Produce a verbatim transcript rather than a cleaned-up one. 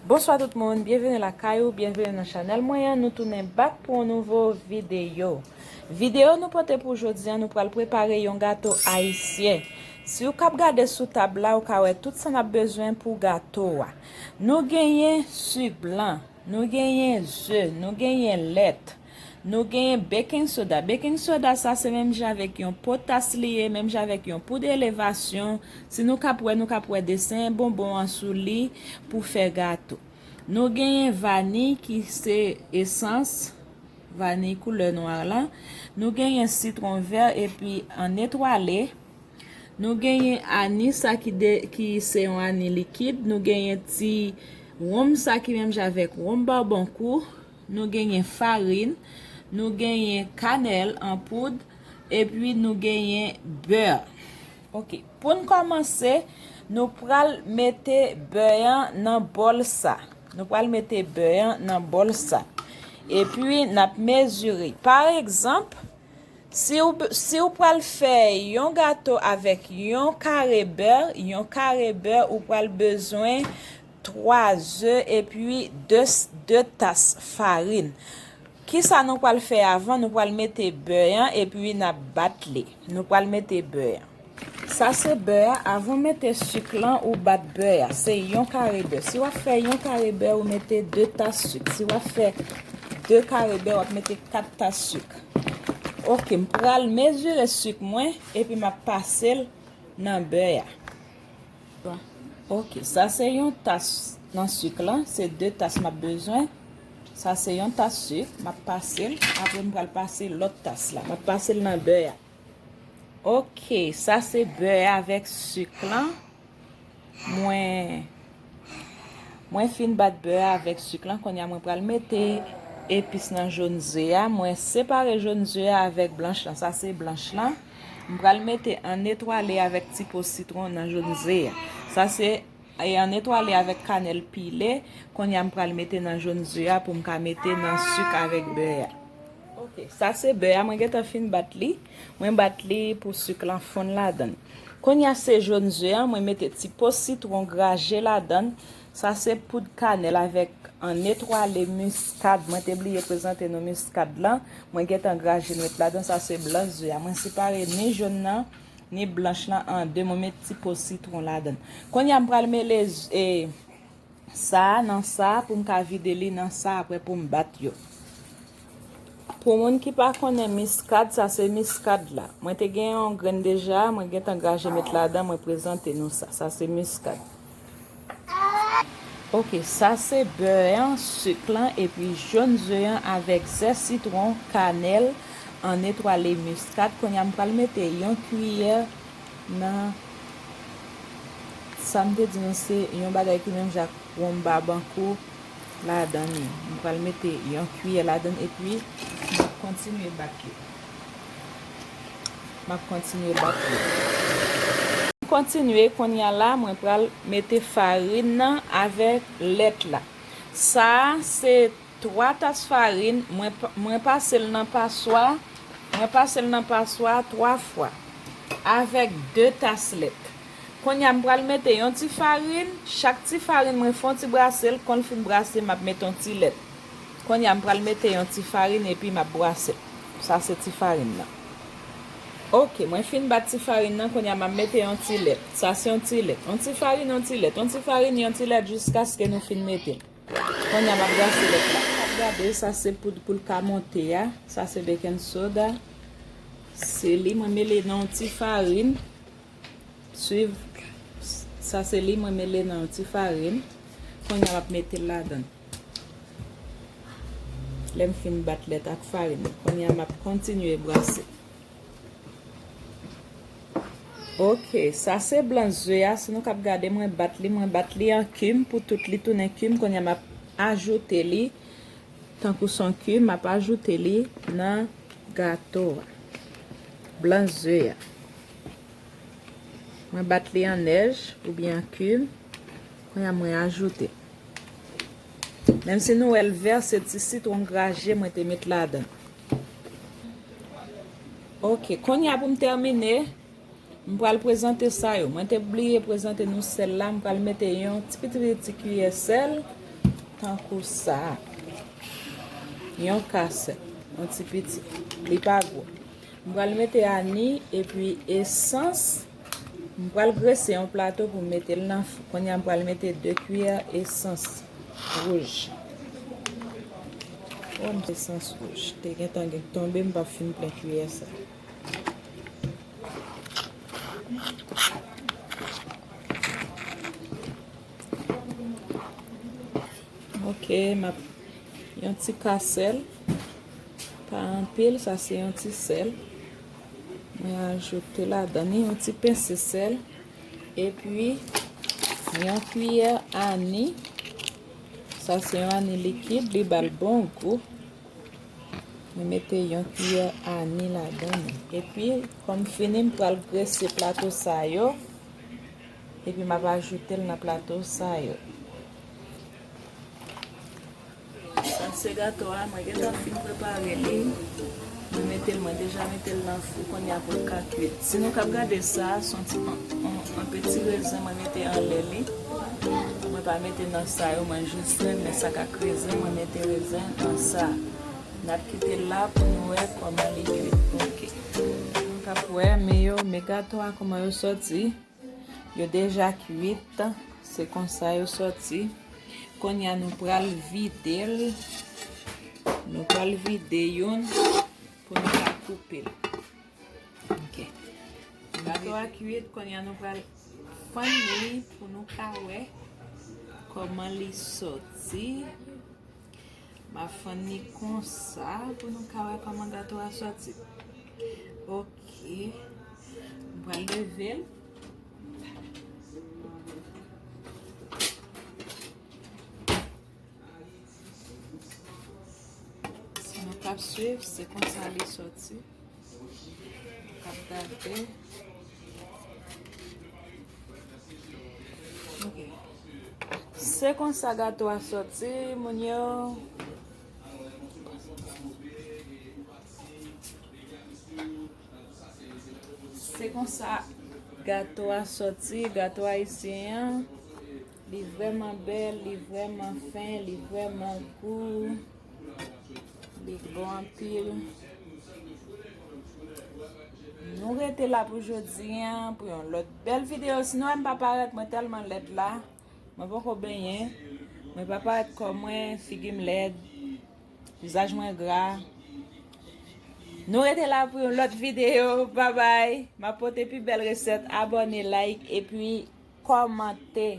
Bonswa tout moun, byenveni lakay ou, byenveni nan chanèl mwen an, nou tounen back pou yon nouvo videyo. Videyo nou pote pou jodi an, nou pral prepare yon gato ayisyen. Si w k ap gade sou tab la, ou ka wè tout sa n ap bezwen pou gato a. Nou genyen sik blan, nou genyen ze, nou genyen lèt, nou genyen baking soda. Baking soda sa se menm jan avèk yon potas li ye, menm jan avèk yon poud elevasyon. Si nou k ap wè, nou k ap wè desen bonbon an sou li pou fè gato. Nou genyen vaniy ki se esans, vaniy koulè nwa la. Nou genyen sitwon vè epi an etwale. Nou genyen ani sa ki de, ki se yon ani likid. Nou genyen ti wonm sa ki menm jan avèk wonm Babankou. Nou genyen farin. Nou genyen kanèl an poud. Epi nou genyen bè. Ok. Pou n kòmanse, nou pral mete bè an nan bòl sa. Nou pral mete bè an nan bòl sa. Epi n ap mezire. Pa egzanp, si w, si w pral fè yon gato avèk yon kare bè, yon kare bè, ou pral bezwen twa ze epi de, de tas farin. Kisa nou pral fè avan? Nou pral mete bè an epi n ap bat li. Nou pral mete bè an. Sa se bè a. Avan w mete sik lan, ou bat bè a. Se yon kare bè. Si w ap fè yon kare bè, ou mete de tas sik. Si w ap fè de kare bè, w ap mete kat tas sik. Ok, m pral mezire sik mwen epi m ap pase l nan bè a. Ok, sa se yon tas nan sik lan, se de tas m ap bezwen. Sa se yon tas sik, m ap pase l, apre m pral pase lòt tas la. M ap pase l nan bè a. Ok, sa se bè avèk sik lan. Mwen, mwen fin bat bè avèk sik lan, kounye a mwen pral mete epis nan jòn ze a. Mwen separe jòn ze a avèk blanch lan. Sa se blanch lan. M pral mete an etwale avèk ti po sitwon nan jòn ze a. Sa se, e, an etwale avèk kanèl pile. Kounye a m pral mete nan jòn ze a pou m ka mete nan sik avèk bè a. Ok, sa se bè a, mwen gentan fin bat li. Mwen bat li pou sik lan fonn ladann. Kounye a se jòn ze a, mwen mete ti po sitwon graje ladann. Sa se poud kanèl avèk an etwale miskad. Mwen te bliye prezante nou miskad lan. Mwen gentan graje l met ladan. Sa se blan ze a. Mwen separe ni jòn nan, ni blanch lan an de. Mwen met ti po sitwon ladann. Kounye a m pral mele, e, sa a nan sa a pou m ka vide li nan sa a apre pou m bat yo. Pou moun ki pa konnen miskad, sa se miskad la. Mwen te gen yon grenn deja, mwen gentan graje met ladan, mwen prezante nou sa. Sa se miskad. Ok, sa se bè an, sik lan, epi jòn ze an avèk zès sitwon, kanèl, an etwale miskad. Kounye a m pral mete yon kiyè nan sa m te di nou se yon bagay ki menm jan ak wonm Babankou ladan li. M pral mete yon kiyè ladan epi m ap kontinye bat li. M ap kontinye bat li. Kontinye, kounye a la, mwen pral mete farin nan avèk lèt la. Sa a se twa tas farin, mwen pa, mwen pase l nan paswa, mwen pase l nan paswa twa fwa, avèk de tas lèt. Kounye a, m pral mete yon ti farin, chak ti farin mwen fè yon ti brase l, kon l fin brase, m ap mete yon ti lèt. Kounye a, m pral mete yon ti farin epi m ap brase l. Sa se ti farin nan. Ok, mwen fin bat ti farin nan, kounye a m ap mete yon ti lèt. Sa se yon ti lèt. Yon ti farin, yon ti lèt. Yon ti farin, yon ti lèt, jiskaske nou fin mete l. Kounye a m ap brase lèt la. Ap gade, sa se poud pou l ka monte a. Sa se baking soda. Se li mwen mele nan yon ti farin. Swiv. Sa se li mwen mele nan yon ti farin. Kounye a m ap mete l ladan. Lè m fin bat lèt ak farin, kounye a m ap kontinye brase. Ok, sa se blan ze a. Si nou k ap gade, mwen bat li, mwen bat li an kum pou tout li tounen kum. Kounye a m ap ajoute li tankou s on kum, m ap ajoute li nan gato a. Blan ze a. Mwen bat li an nèj oubyen an kum. Kounye a mwen ajoute. Menm si nou wè l vè, se ti sitwon graje mwen te met ladan. Ok, kounye a pou m tèmine, m pral prezante sa yo. Mwen te bliye prezante nou sèl la, m pral mete yon ti piti, piti kiyè sèl. tankou sa. Yon kasèl, yon ti piti. Li pa gwo. M pral mete ani epi esans. M pral grese yon plato pou m mete l nan fou. Kounye a m pral mete de kiyè esans wouj. Oh, esans wouj. Te gentan gen tonbe, m p ap fin plen kiyè sa. Ok, m ap yon ti ka sèl. Pa anpil, sa se yon ti sèl. Mwen ajoute ladan li yon ti pense sèl. Epi, yon kiyè ani. Sa se yon ani likid, li ba l bon gou. Mwen mete yon kiyè ani ladan li. Epi, kòm fini, m pral grese plato sa yo. Epi, m ap ajoute l nan plato sa yo. Sa se gato a, mwen gentan fin prepare li. Mwen mete l, mwen deja mete l nan fou, kounye a pou l ka kwit. Si nou k ap gade sa, se yon ti, yon, yon, yon peti rezen mwen mete anlè li. Mwen pa mete nan sa yo, mwen jis renmen sa k ak rezen, mwen mete rezen nan sa. N ap kite l la pou nou wè kòman li kwit. Ok. Nou k ap wè, men yo, men gato a kòman yo sòti. Yo deja kwit, se konsa yo sòti. Kounye a nou pral vide l. Nou pral vide youn pou nou ka koupe l. Ok. Gato a kwit, kounye a nou pral fann li pou nou ka wè kòman li sòti. M ap fann li konsa pou nou ka wè kòman gato a sòti. Ok. M pral leve l. Si nou t ap swiv, se konsa li sòti. K ap gade. Ok. Se konsa gato a sòti, moun yo. Se konsa gato a sòti, gato ayisyen an. Li vrèman bèl, li vrèman fen, li vrèman gou. Li bon anpil. Nou rete la pou jodi a, pou yon lòt bèl videyo. Si nou wè m pa parèt, mwen tèlman lèd la. Mwen poko benyen. Mwen pa parèt kò mwen, figi m lèd. Vizaj mwen gra. Nou rete la pou yon lòt videyo. Babay. M ap pote pi bèl resèt. Abòne, like, epi kòmante.